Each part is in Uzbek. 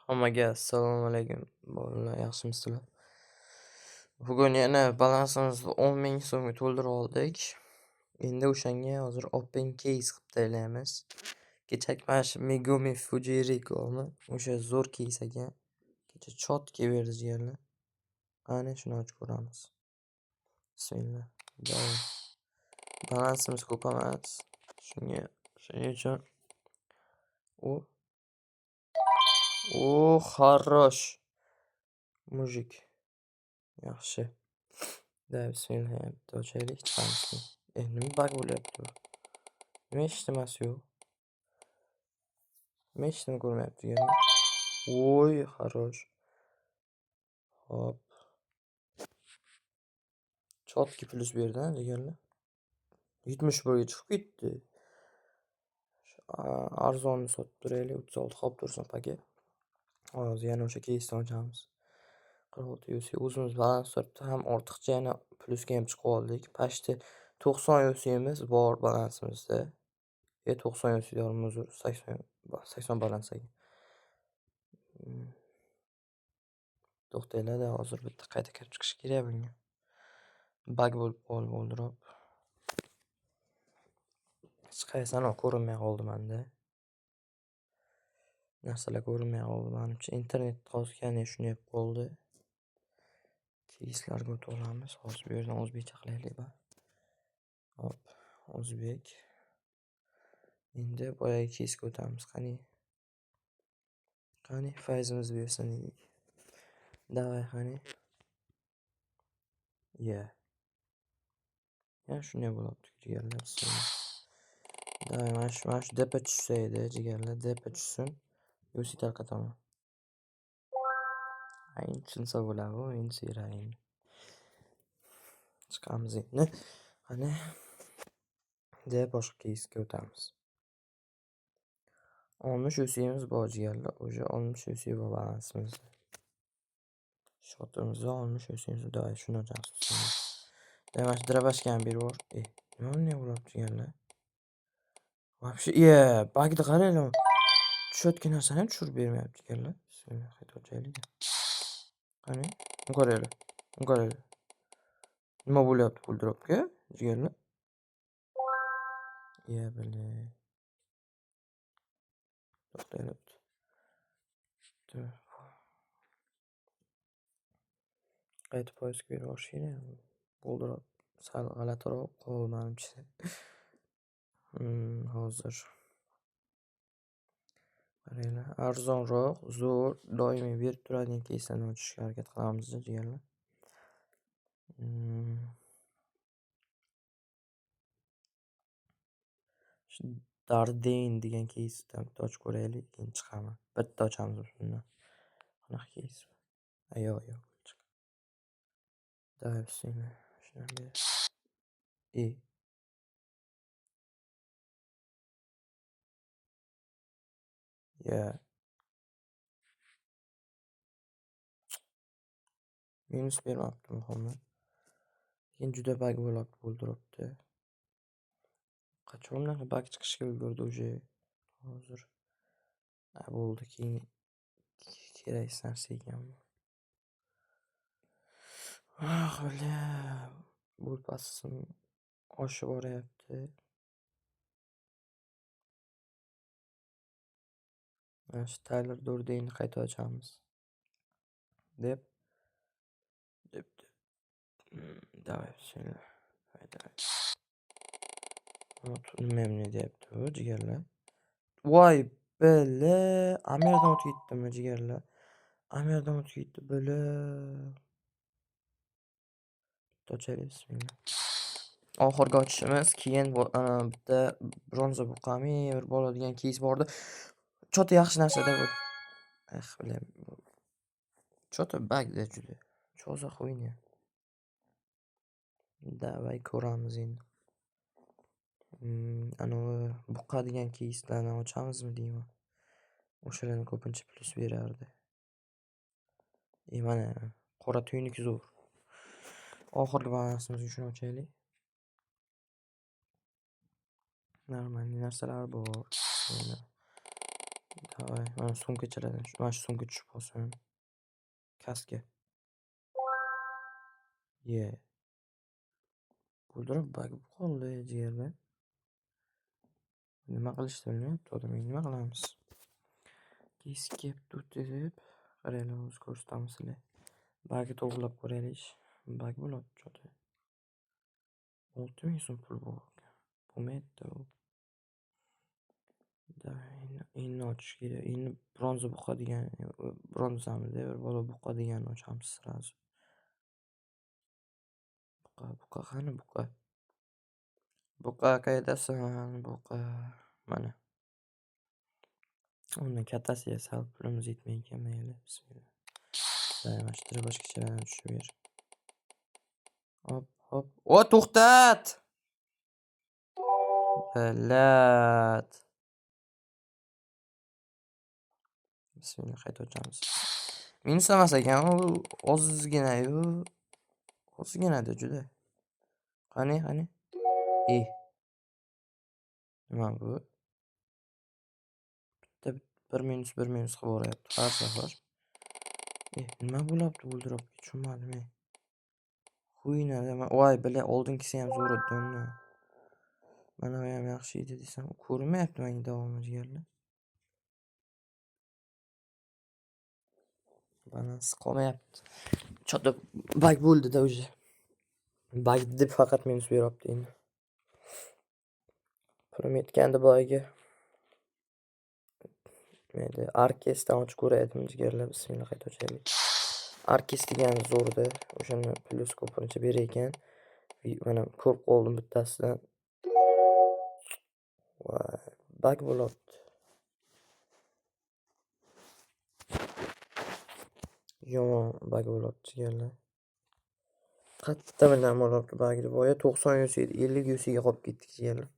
Hammaga assalomu alaykum, bolalar, yaxshimisizlar? Bugun yana balansimizni 10 000 so'mga to'ldirib oldik. Endi o'shanga hozir open case qilib tayyorlaymiz. Kechagi mana shu Megumi Fujirikomi, o'sha zo'r case ekan. Kecha chotki berdi jigarlar. Qani, shuni ochib ko'ramiz. Bismillah. Давай. Balansimiz ko'p emas. Shuning uchun o O, хорош. Мужик. Yaxshi. Да, bismillah, yana bitta ochaylik, chiqamiz keyin. Nima баг bo'lyapti bu? Nima hech nimasi yo'q? Nima hech nima ko'rmayapti jigarlar? Voy, хорош. Hop. Чётки plyus berdi, a, jigarlar. 71 ga chiqib ketdi. Arzonni sotib turaylik, 36 qolib tursin paket. Hozir yana o'sha keysdan ochamiz. 46 UC o'zimiz balans turibdi, ham ortiqcha yana plyusga ham chiqib oldik. Почти 90 UC'miz bor balansimizda. 90 UC diyorum, uzr, 80, 80 balans ekan. To'xtanglar-da, hozir bitta qayta kirib chiqish kerak bunga. Баг bo'lib qoldi o'ldirib. Hech qaysi anavi ko'rinmay qoldi menda. Narsalar ko'rinmay qoldi manimcha. Internet qosgani shunday bo'lib qoldi. Keyslarga o'tib olamiz. Hozir bu yerdan o'zbekcha qilaylik ba. Hop, o'zbek. Endi boyagi keysga o'tamiz. Qani? Qani, fayzimiz bersin dedik. Давай, qani. Ya. Yana shunday bo'lyapti, jigarlar. Bismillah. Давай, mana shu DP tushsa edi, jigarlar, DP tushsin. UC tarqataman. Endi tushunsa bo'ladi bu, endi beradi endi. Chiqamiz endi. Qani. Deb boshqa keysga o'tamiz. 60 UC'miz bor, jigarlar. Уже 60 UC bor balansimizda. Счёт imizda 60 UC'miz. Давай, shuni ochamiz. Demak, shu дробаш kani berib yubor. Nima bunday bo'lyapti, jigarlar? Вообще, баг ni qaranglar. Tushayotgan narsani ham tushirib bermayapti, jigarlar. Bismillah, qayta ochaylik. Qani, buni qaranglar. Buni qaranglar. Nima bo'lyapti bu dropga, jigarlar? Ya, бля. To'xtanglar. Bitta. Qaytib poyezdga berib yuborish kerak. Bo'ldirib sal g'alatiroq qoldi manimcha. Hozir. Qaranglar, arzonroq, zo'r, doimiy berib turadigan keyslarni ochishga harakat qilamiz, jigarlar. Shu Dardain degan keysdan bitta ochib ko'raylik, keyin chiqaman. Bitta ochamiz shundan. Qanaqa keys bu? A, yo'q, yo'q. Chiq. Давай, bismillah. Shuni ber. E. Ya. Minus bermabdi muhimi. Lekin juda баг bo'lyapti, bo'ldiribdi. Qachon bunaqa баг chiqishga ulgurdi уже? Hozir. A, bo'ldi, keyin keraksiz narsa ekan bu. Ah, бля. Bo'lpasim oshib boryapti. Mana shu Tyler Durdenni qayta ochamiz. Deb deb deb. Давай, bismillah. Давай, давай. Nima ham deyapti bu, jigarlar? Voy, бля, Amirdan o'tib ketdimi, jigarlar? Amirdan o'tib ketdi, бля. Bitta ochaylik, bismillah. Oxirgi ochishimiz, keyin bu bitta bronza buqami bir bola degan keys bordi. Чё-то yaxshi narsa-da bu. Eh, бля. Чё-то баг-da juda. Чё за хуйня? Давай ko'ramiz endi. Anavi buqa degan keyslarni ochamizmi deyman. O'shalarni ko'pincha plyus berardi. Mana qora tuynuk zo'r. Oxirgi balansimizga shuni ochaylik. Нормальный narsalar bor. Bismillah. Давай, mana sumkachalardan, mana shu sumka tushib qolsin. Kaska. Ye. Bo'ldirib bag bo'lib qoldi, jigarlar. Nima qilishni bilmayapti odam. Nima qilamiz? Case kelibdi deb qaranglar, hozir ko'rsatamiz sizlarga. Bagni to'g'rilab ko'raylik. Bag bo'ladi cho'ti. 6000 so'm pul bor ekan. Bo'lmaydi u. Endi ochish kerak. Endi bronza buqa degan, bronzamidi bir bola buqa deganni ochamiz sразу. Buqa, buqa qani buqa? Buqa qayerdasan, buqa? Mana. Undan kattasiga sal pulimiz yetmay ekan, mayli, bismillah. Mana shu boshqachalardan tushib ber. Hop, hop. O, to'xtat! Блядь. Bismillah, qayta ochamiz. Minus emas ekan, u ozgina-yu. Ozginada juda. Qani, qani? Eh. Nima bu? Bitta bir minus, bir minus qilib boryapti har safar. Eh, nima bo'lyapti o'ldirib? Tushunmadim. Xuyna nima? Voy, бля, oldingisi ham zo'r edi undan. Mana bu ham yaxshi edi desam, ko'rinmayapti menga davomi, jigarlar. Balans qolmayapti. Cho'ta bag bo'ldi-da уже. Bag deb faqat minus beryapti endi. Pulim yetgandi boyagi. Mayli, Arkesdan ochib ko'raydim, jigarlar. Bismillah, qayta ochaylik. Arkes degani zo'rda. O'shani plyus ko'pincha berar ekan. Mana ko'rib qoldim bittasidan. Voy, bag bo'lyapti. Yomon bag bo'lyapti, jigarlar. Qatta bilan bo'lyapti bagni. Boya 90 UC edi, 50 UC ga qolib ketdik, jigarlar.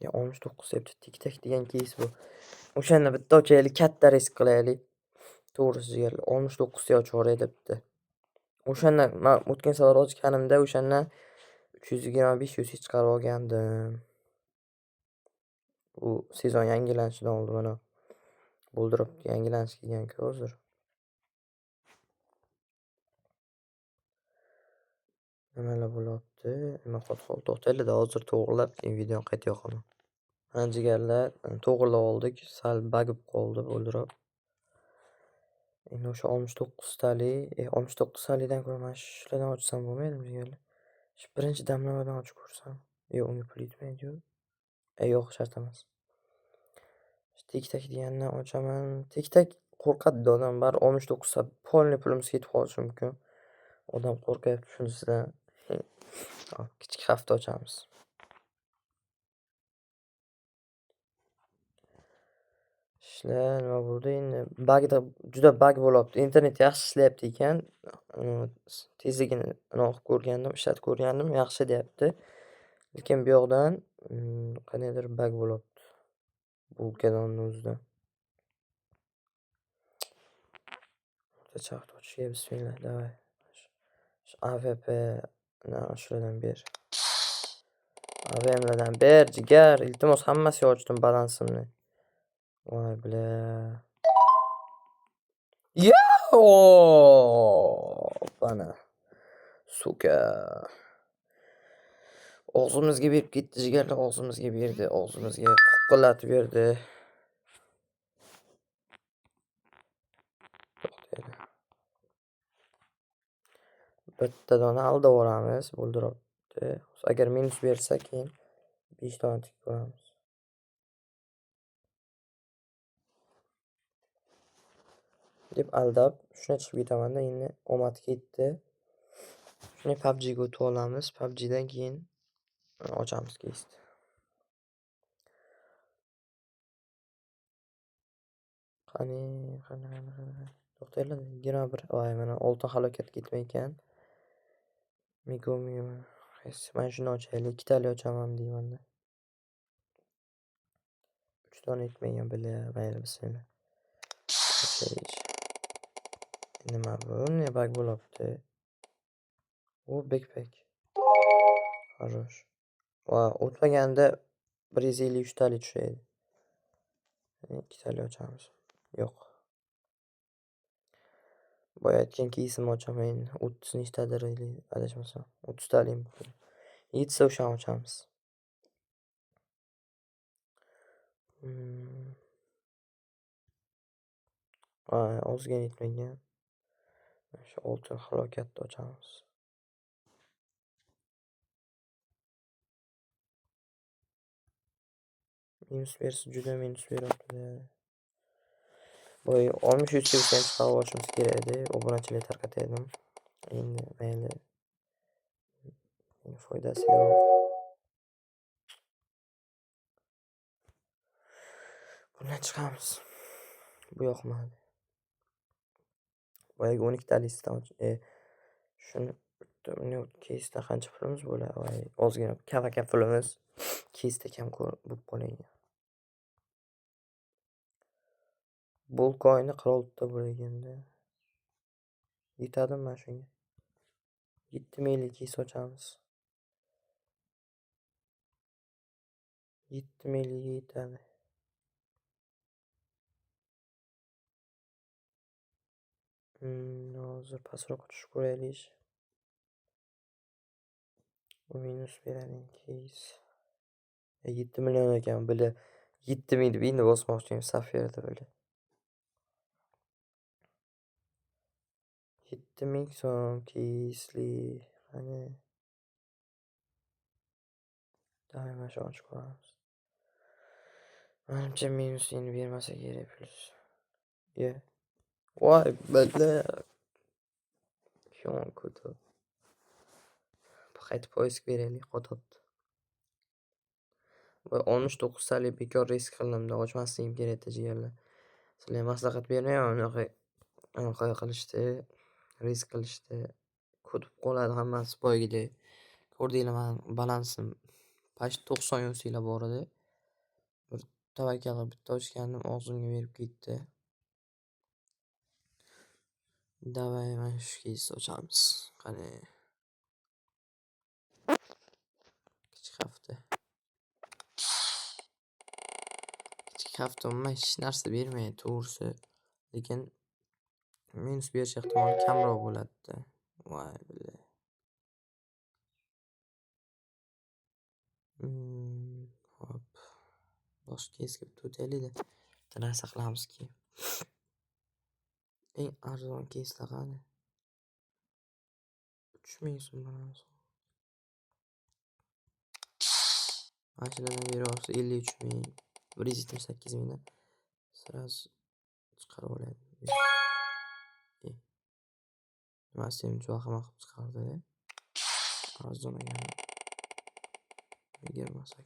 Ya 69 debdi. Tik-tak degan case bu. O'shanda bitta ochaylik, katta risk qilaylik. To'g'risi, jigarlar, 69 ta ochib yuboray debdi. O'shanda men o'tgan safar ochganimda o'shandan 325 UC chiqarib olgandim. U sezon yangilanishidan oldin mana bo'ldirib yangilanish kelgan-ku hozir. Nimalar bo'lyapti? Nima qoldi? To'xtanglar, hozir to'g'rilab keyin videoni qayta yoqaman. Mana jigarlar, to'g'rilab oldik. Sal bagib qoldi bo'ldirib. Endi o'sha 69 talik, 69 talikdan ko'ra mana shulardan ochsam bo'lmaydimi, jigarlar? Shu birinchi damlamadan ochib ko'rsam. Yo'q, unga pul yetmaydi-yu. Yo'q, shart emas. Tik-tak degandan ochaman. Tik-tak qo'rqadi odam, bari 69 ta polniy pulimiz ketib qolishi mumkin. Odam qo'rqyapti shunisidan. Hop, kichik hafta ochamiz. Ishlar nima bo'ldi endi? Bagda juda bag bo'lyapti. Internet yaxshi ishlayapti ekan. Tezligini nima qilib ko'rgandim, ishlatib ko'rgandim, yaxshi deyapti. Lekin bu yoqdan qandaydir bag bo'lyapti. Bu kanalning o'zida. O'rtacha ochishga bismillah, давай. Shu AVP shulardan ber. AVMlardan ber, jigar. Iltimos, hammasiga ochdim balansimni. Voy, бля. Ya! Opana. Сука. Og'zimizga berib ketdi, jigarlar, og'zimizga berdi, og'zimizga quqillatib berdi. To'xtanglar. Bitta dona aldab yuboramiz, bo'ldiribdi. Agar minus bersa, keyin 5 dona tikib ko'ramiz. Deb aldab, shuni chiqib ketaman-da, endi omad ketdi. Shuni PUBG ga o'tib olamiz. PUBGdan keyin ochamiz кейсni. Qani, qani, qani, qani. To'xtanglar, 21. Voy, mana oltin halokat ketmay ekan. Migomi, qaysi? Mana shuni ochaylik, ikkitali ochaman deymanda. 3 dona yetmagan, бля, mayli, bismillah. Ochaylik. Nima bu? Ne bag bo'lyapti? O, backpack. Хорош. Va o'tmaganda 153 talik tushadi. Ikkitalik ochamiz. Yo'q. Boya aytgan keysimni ochaman endi. 30 nechtadir adashmasam. 30 talik. Yetsa o'shani ochamiz. Ozgina yetmagan. Shu oltin halokatni ochamiz. Minus bersa juda minus beryapti. Boya 63 ta bo'lsa ham chiqarib olishimiz kerak edi. Obunachilarga tarqataydim. Endi mayli. Foydasi yo'q. Bundan chiqamiz. Bu yoqmadi. Boyagi 12 talisidan shuni keysdan qancha pulimiz bo'ladi? Voy, ozgina kam pulimiz keysda kam bo'lib qolgan. Bulkoyni 46 ta bo'lganda yetadimi mana shunga? 7 minglik keys ochamiz. 7 minglik yetadi. Hozir pastroqqa tushib ko'raylik. Bu minus beradi keys. 7 million ekan, bili 7 ming deb endi bosmoqchi edim, safirda bili. 7000 so'm keysli. Qani. Давай mana shuni ochib ko'ramiz. Manimcha minus endi bermasa kerak plyus. Ye. Voy, bala. Yomon ko'ti. Qaytib poisk beraylik, qotyapti. Voy, 69 talik bekor risk qildimda, ochmasligim kerak edi jigarlar. Sizlarga maslahat bermayman unaqa qilishdi, risk qilishdi. Ko'tib qoladi hammasi boyagidek. Ko'rdinglar, mani balansim почти 90 yo'singlar bor edi. Bir tavakkal qilib bitta ochgandim, og'zimga berib ketdi. Давай mana shu keysni ochamiz. Qani. Kichik hafta. Kichik hafta umuman hech narsa bermaydi, to'g'risi. Lekin minus berish ehtimoli kamroq bo'ladi-da. Voy billa. Hop. Boshqa keysga bitta o'taylik-da. Bitta narsa qilamizki. Eng arzon keyslar qani? 3000 so'm beramiz. Mana shulardan berib olsa 53 ming, 178 mingdan sразу chiqarib oladi. Nimasi ham vahima qilib chiqardi. Arzon ekan. 28.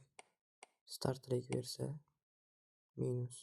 Star Trek bersa minus.